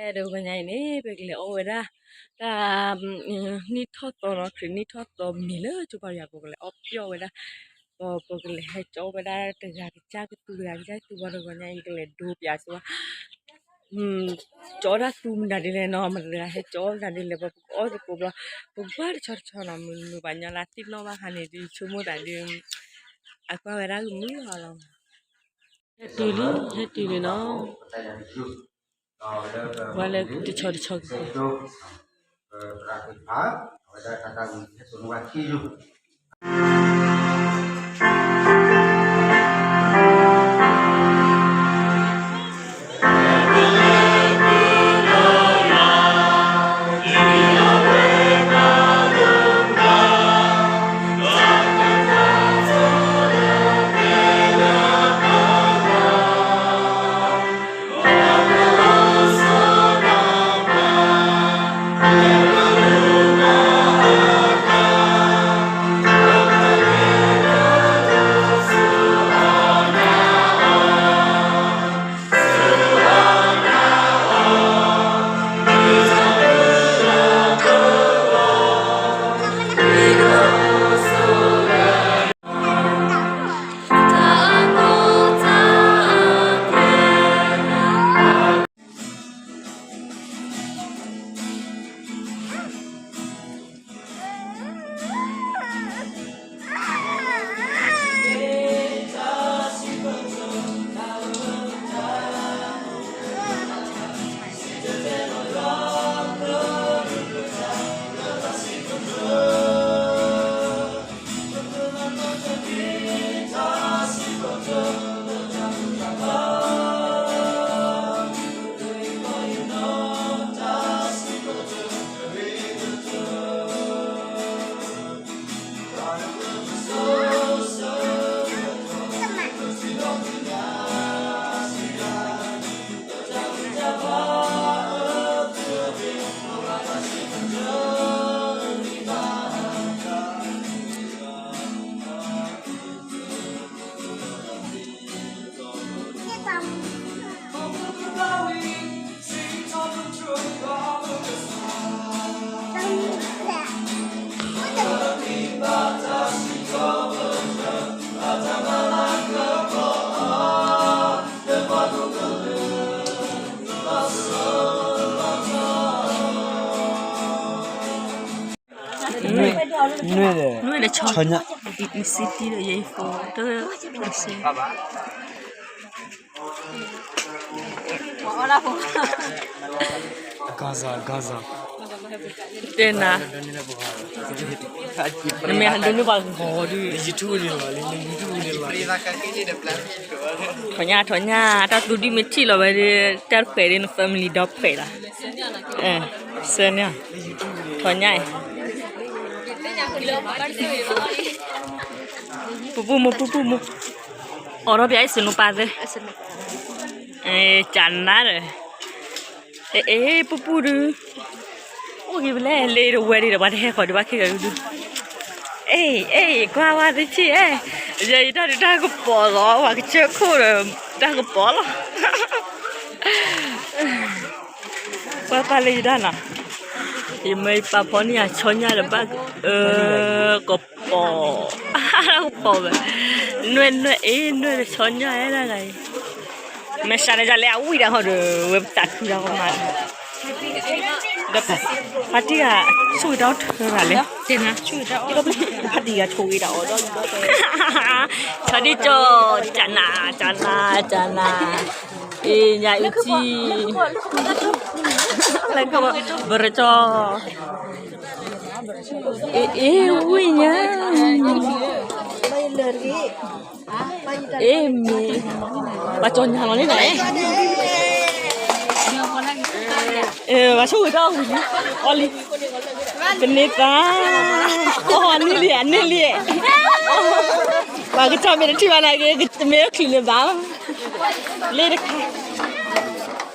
တဂီၤညါအံၤန့ၣ် ပကလဲၤအီၣ်ဝဲဒၣ် တၢ် နံၣ်ထီၣ်သီနီၤ, ခရံာ်နံၣ်ထီၣ်သီမ့ၤလၢကၠိပှၤယွၤ ပကလဲၤအီၣ်ပျီၣ်ဝဲဒၣ်, ပကလဲၤဟဲကၠီဝဲဒၣ်တဂၤကစၢ်ကသူ တဂၤကစၢ်ကသူ ဘၣ်တဂီၤညါအံၤ ကလဲၤဒိပၠးစ့ဝါ ကၠီတၢ်သူမနုၤဒ်လဲၣ်နီၤ, မတၤတဂၤဟဲကၠီမနုၤဒ်လဲၣ်, ပကအီၣ်သကိးဘျီ ပကဘၣ်တဆီတဆီနီၤ, မုာ်မုာ်ပှၤညီလၢသ့ၣ်နီၣ်ဘၣ်ခါန့ၣ် ဒုးဆိကမိၣ်သးဒုး အကွၢ်ဝဲဒၣ်ကမုာ်လီၤလီၤ. ဟဲတုၤလံ ဟဲတုၤလံနီၤ, ပှၤလၢတဆီတဆီက့ၤ နွဲၣ်ဒီး နွဲၣ်ဒီးဆီညၣ် နစံတံဒီးယဲအံၤဖိတၢ်စဲ ဂါဇာ ဂါဇာ တဲနၤ နမ့ၢ်ဟးဒိးန့ၢ်ပှၤဂီၤဒုး ထီၣ်ညၣ် ထီၣ်ညၣ် တၢ်သူဒုးမ့ၢ်ထံၣ်လီၤဝဲဒုး တၢ်တဖှဲးဒုး န family ဒီဖှဲးလီၤ စဲန့ၣ် ထီၣ်ညၣ်အံၤ ပူပူမူ ပူပူမူ အိးထီၣ်ပၠးအံၤ စနိပာ်သ့ ကနါဒီး အ့ ပူပူဒုး အိၣ်က့ၤဖဲလဲၣ် လ့တဝဲဒံးဒီး ပှၤတဟဲဃီၤဒုး ဘၣ်ခံဂၤဒုး အ့ အ့ ကွၢ်ဝဲသ့ထံၣ် အဲ ယဲယတၢ်ဒုးတၢ်ကပီၤလီၤ ပှၤကစၢၢ်ခိၣ်ဒီး တၢ်ကပီၤလီၤ ပှၤပာ်လၢယတၢ်နီၤ ယမ့ၢ်ပာ်ဖီန့ၣ် ယဆီညၣ်ဒီးဘၣ် ကပီၤ ကပီၤဝဲ နွဲၣ်နွဲၣ်အ့ နွဲၣ်ဒီးဆီညၣ်အဲဒၣ်ဂၤအံၤ မ့ၢ်စးန့ၣ် ယလဲၤအဝံၣ်ဒၣ်ဃီဒီး ဝဲပသးခုဒၣ်ဃီမး ဒီးဖါတံၢ်ဂၤ ဆိၣ်ဂ့ၤတၢ်အီၣ်ထၢတၢ်လဲၣ် ဖါတံၢ်ဂၤဆိၣ်ဂ့ၤတၢ်အီၣ်ဒီး ဆီဒံၣ်ကၠီ ကနၤ ကနၤ ကနၤ အ့ ညါအံၤထံ ဘရကၠီ အ့ အ့ ဝံၣ်ညါ အ့ မ့ၢ် ပှၤကၠီညါလီၤန့ၣ်နီၤ ပှၤဆိၣ်ဂ့ၤတၢ်အီၣ်ဝံၤလံ အီၣ်လံ ကန့ၢ်သါ အီၣ်န့ၢ်လံ အန့ၢ်လံ ပှၤကစၢ်မ့ၢ်တထံၣ်ဘၣ်နာ်က့ တမ့ၢ်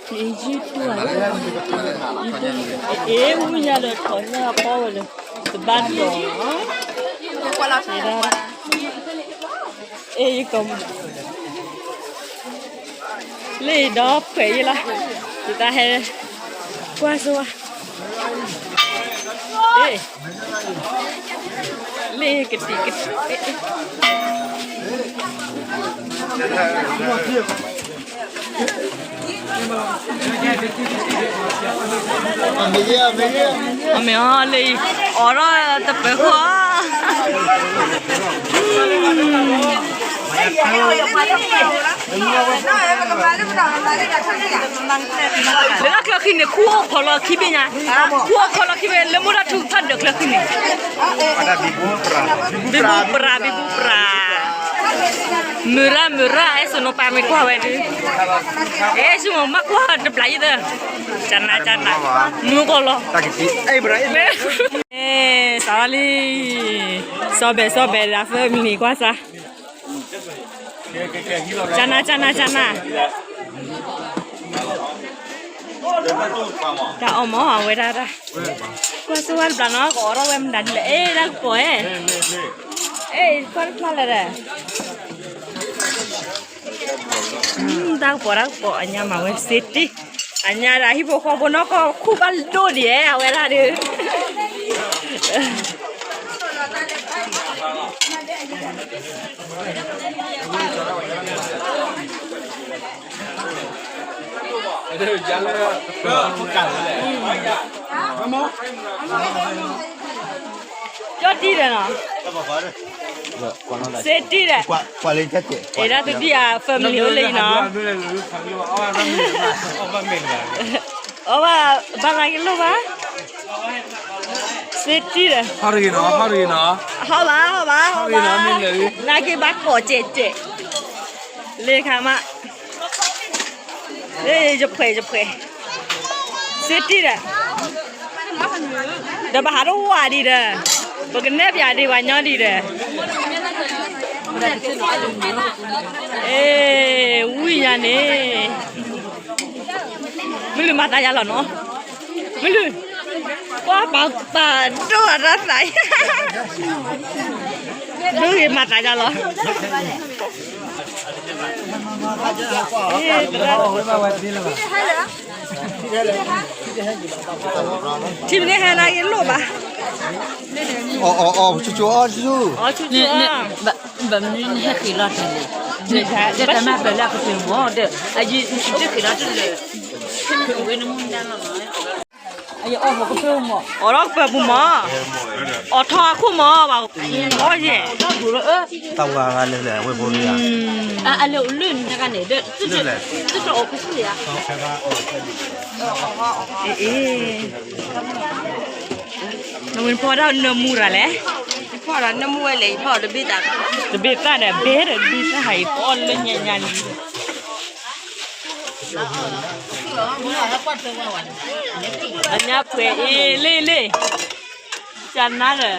အီၣ်ချုးလၢၤဘၣ် လ့တခါ ယတူၢ် အ့ ဝံၣ်ညါဒီးထီၣ်ညါပီဝဲလၢ တဘၣ်ဒီး အ့ ယက လ့ဒီးဖှဲးယလီၤ ယတၢ်ဟဲ ကွၢ်စိဝါ, လ့ၣ်ကတံာ်ကတံာ်, အမ့ၢ်အီၤလၢအံၤ, အိးထီၣ်တပၢၤဃီဧါ. လၢတၢ်ချၢဃံန့ၣ် ခူအိၣ်ခီလီၤခံဘ့ၣ်ညါ, ခူအိၣ်ခီလီၤခံဘ့ၣ် လၢမိၢ်တၢ်ထူၣ်ဖးဒၢးချၢဃံန့ၣ်, ဘံဘူပရၤ ဘံဘူပရၤ, မုၢ်ရၣ်မုၢ်ရၣ် အဲၣ်စနိပၢ်မ့ၢ်ကွၢ်ဝဲဒုး, အဲၣ်စနိမ့ၢ်ကွၢ်တဘျီယသၢ, ကနၤကနၤ, မုၢ်ကီၢ်လီၤ, စးထီၣ်လံ, စီၤဘဲစီၤဘဲဒၣ် family ကွၢ်စၢ် ကနၤ ကနၤ ကနၤ, တၢ်အီၣ်မ့ၢ်အဝဲဒၣ်တၢ်, ကွၢ်စိဝါတဘျီနီၤ ကအိးထီၣ်ဝဲမတၤဒ်လဲၣ်, အဲၣ် တၢ်ကပီၤဧဲ, အဲၣ် ကွၢ်တဖျါလၢၤဒီး, တၢ်ကပီၤ တၢ်ကပီၤ အညါမၤဝဲစ့တံၢ်, အညါဒၣ်ဟံၣ်ဖိဃီဖိနီၢ်ကီၢ်ခူၣ်ဘၣ်ဒိၣ်ဒံးဧဲ အဝဲဒၣ်ဒီး ကၠီတံၢ်ဒီးနီၤ, စ့တံၢ်ဒီး, အဲၣ်ဒၣ်သုဒံၣ်အ family အိၣ်လၢအံၤနီၤ, အီၣ်ဘၣ်ဘၣ်နာ်က့ၤလိၣ်ဘၣ်, စ့တံၢ်ဒီး, ဟီၣ်ဘၣ် ဟီၣ်ဘၣ် ဟီၣ်ဘၣ်, နာ်က့ၤဘၣ်ကိးကဲးကဲး, လ့ခါမး လၢယဖှဲးယဖှဲး, စ့တံၢ်ဒီး, ဒီးပဟးတဝးဒံးဒီး, ပကနဲၣ်ပၠးဒံးပှၤညီဒံးဒီး, အ့ ဝံၣ်ညါန့ၣ်, မုၢ်လုၢ်မၤသးယါလီၤနီၤ, မုၢ်လုၢ်, ကွၢ်ပာ်ပာ်ဒိၣ်အတၢ်သး, ဒိၣ်ဂ့ၤမၤသးယါလီၤ. ထံမ့ၢ်န့ၣ်ဟဲနာ်က့ၤလိၣ်ဘၣ်, အီၣ်အီၣ်အီၣ် ဆူၣ်ဆူၣ်အီၣ်ဆူၣ်, အီၣ်ဆူၣ်ဆူၣ်အီၣ်, ဘၣ်မနုၤနဟဲဃ့လီၤတၢ်န့ၣ်, ဒီးတၢ်မၤပၢၢ်လၢအကပၢၤမီၢ်ဒီး အယံၤတဃ့လီၤတလၢာ်, ဝဲနမူဒါလီၤနီၤ, အီၣ်ထီၣ်ကပၢၤပူၤမီၢ်, အီၣ်ထီၣ်အခိၣ်မီၢ်ဘၣ်, အီၣ်ယဲၢ်, တၢ်ဝါဂၤလၢလၢဝဲဖိန့ၣ်, အလဲၤအိၣ်လၢနကန့ၣ်ဒီး, တၢ်အီၣ်ခိၣ်ဆူၣ်ယါ, အ့ နဝံၤနဖီဒၣ်နၢမူရၤလဲၣ်, ဖီဒၣ်နၢမူဝဲလဲၣ်, ယဖီတဘ့ၣ်သၣ်, တဘ့ၣ်သၣ်ဒီး ဘဲဒီးတဘ့ၣ်သၣ်ဟး ယဖီလၢညါညါလံ, အညါပှဲၤအ့လ့လ့, ကနါဒီး,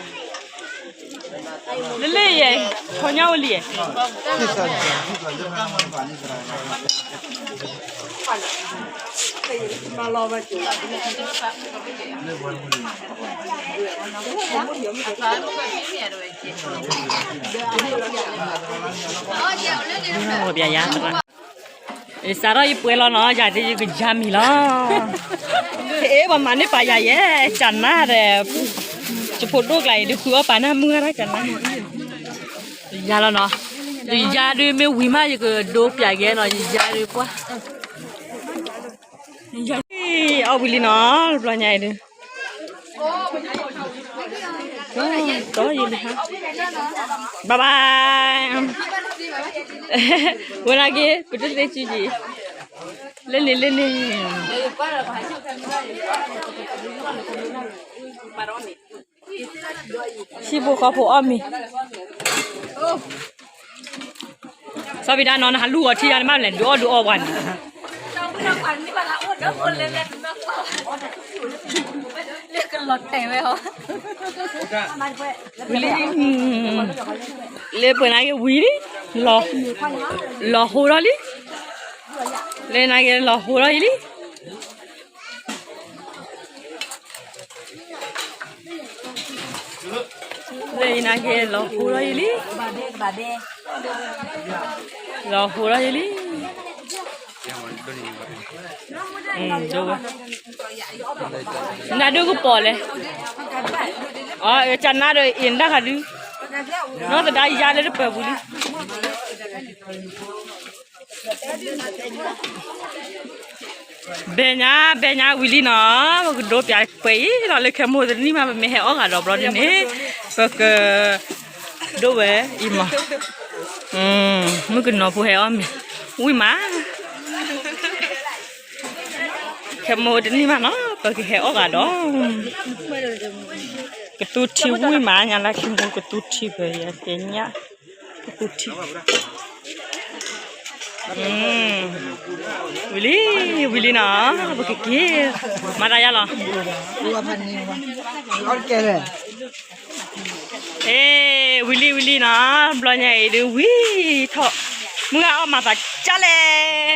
လ့လ့ယဲၢ်, ထီညါဝဲလံယဲၢ် စးထီၣ်ယပှဲၤလီၤနီၤ, ယၤဒ်ယကယါမံၤလီၤ, အ့ ပှၤမၤန့ၢ်ပာ်ယၤယဲၢ်, ကနါဒီး, ယဖိဒိၣ်ကျါအံၤဒုးဃုအီၣ်ပာ်နၢ်မုၢ်ဂၤတၢ်ကနါ, ယယါလီၤနီၤ, ယယါဒုးမ့ၢ်ဝံၤမး ယကဒိပၠးက့ၤနီၤ, ယယါဒုးပှၢ် အီၣ်ဝံၤလံနီၤ, တဘျီညါအံၤဒုး, တီယလံ, bye bye, ဝဲနာ်က့ၤ ပတသ့စုက့ၤ, လၢန့ၣ်လၢန့ၣ် ဟံၣ်ဖိဃီဖိအီၣ်မ့ၤ, စီၤပ့းတၢ်နီၤ နဟးလူၤအီၤထံယါန့ၣ် မ့ၢ်လဲၤဒုးအီၣ်ဒုးအီပှၤန့ၣ်, လၢပှဲၤနာ်က့ၤဝံၤလံ, လီၤဟိထီၣ်လံ, လၢနာ်က့ၤလီၤဟိထီၣ်အံၤလံ. လၢအံၤနာ်က့ၤလီၤဟိထီၣ်အံၤလံ, လီၤဟိထီၣ်အံၤလံ. ဒိၣ်ဝဲ, နဒုးကပီၤလဲၣ်, အကနါဒီးအ့ၣ်နတၢ်ခါဒု, နီၢ်သဒါယါလၢတပၢၤပူၤလံ. ဘဲညါ ဘဲညါဝံၤလံနီၤ, ပကဒိးပၠးပှဲၤအံၤလီၤလၢခဲမိၢ်တနံၣ်မး, ပမ့ၢ်ဟဲအီၣ်ဂၤဒီးဘျီဒ်န့ၣ် ပကဒိးဝဲအံၤမး, မုၣ်ကနီၤဖိဟဲအီၣ်မ့ၤ ဝံၣ်မး, ခဲမိၢ်တနံၣ်မးနီၤ ပကဟဲအီၣ်ဂၤဒီး ကသူထံဝံၣ်မး, ညါလၢခံမူကသူထံပၢၤ ယကညၣ် ကသူထံ, ဝံၤလံ ဝံၤလံနီၤ, ပကက့ၤ မၤတၢ်ယါလီၤ. အ့ ဝံၤလံ ဝံၤလံနီၤ, ဘျီညါအံၤဒုးဝံၤထီၣ်, မုၢ်ဂၤအီၣ်မၤသးကၢ်လဲၣ်,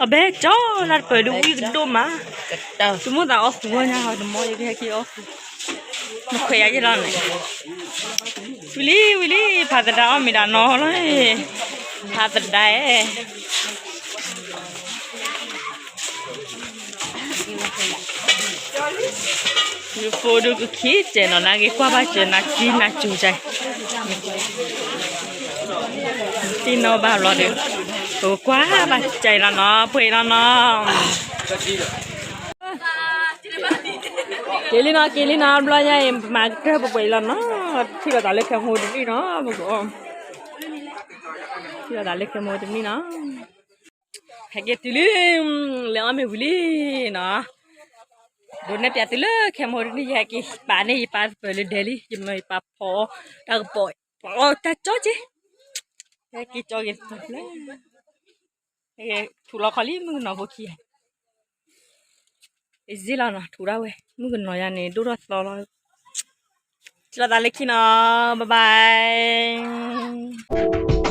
အဘဲကၠီလၢတပၢၤဒုးဝံၤကဒိၣ်မး, သုမိၢ်သးအီၣ်ဃုာ်ဝဲညါဟီ တမီၢ်ယကဟဲက့ၤအီၣ်ဃုာ်, နခွဲးယၤယ့ၢ်လီၤန့ၣ်, ဝံၤလံ ဝံၤလံ, ဖးသဒါအီၣ်မ့ၤဒၣ်နီၤလီၤ, ဖးသဒါဧၢ ယဖိဒုးကခံစဲးနီၤ, နဂ့ၤကွၢ်ဘၣ်စၢၤ နကံနၤစူၤစဲး, တံၢ်နီၣ်ဘၣ်ဘျီဒီး ပကကွၢ်ဘၣ်စၢၤအံၤလီၤနီၤ, ပှဲၤအံၤလီၤနီၤ. က့ၤလံနီၤ က့ၤလံနီၤ, ဘျီညါအံၤ ပမၤကတၢၢ်ပှဲၤပှဲၤအံၤလီၤနီၤ, ထံၣ်လိာ်သးလၢခဲမိၢ်တနံၣ်နီၤ, ပကထံၣ်လိာ်သးလၢခဲမိၢ်တနံၣ်နီၤ. ဟဲက့ၤတုၤလံ, လဲၤအီၣ်မ့ၤဝံၤလံနီၤ, ဒိးနဲၣ်ပၠးတုၤလၢခဲမိၢ်တနံၣ်, ယဟဲက့ၤပာ်န့ၢ်ယပၢ်သပၢၤလၢဒဲလံ, ယမၢယပၢ်ဖီတၢ်ကပီၤ, ပှၤအီၣ်တၢ်ကၠီက့ၤ, ဟဲက့ၤကၠီက့ၤသပၢၤ, ထူးလီၤခီလံ မုၣ်ကနီၤဖိခံဂၤ, အ့ၣ်လီၤနီၤ, ထူးဒၣ်ဝဲ မုၣ်ကနီၤယၤန့ၣ် ဒိၣ်ထီၣ်သီလီၤ, ထံၣ်လိာ်သးလၢခံနီၤ, bye bye.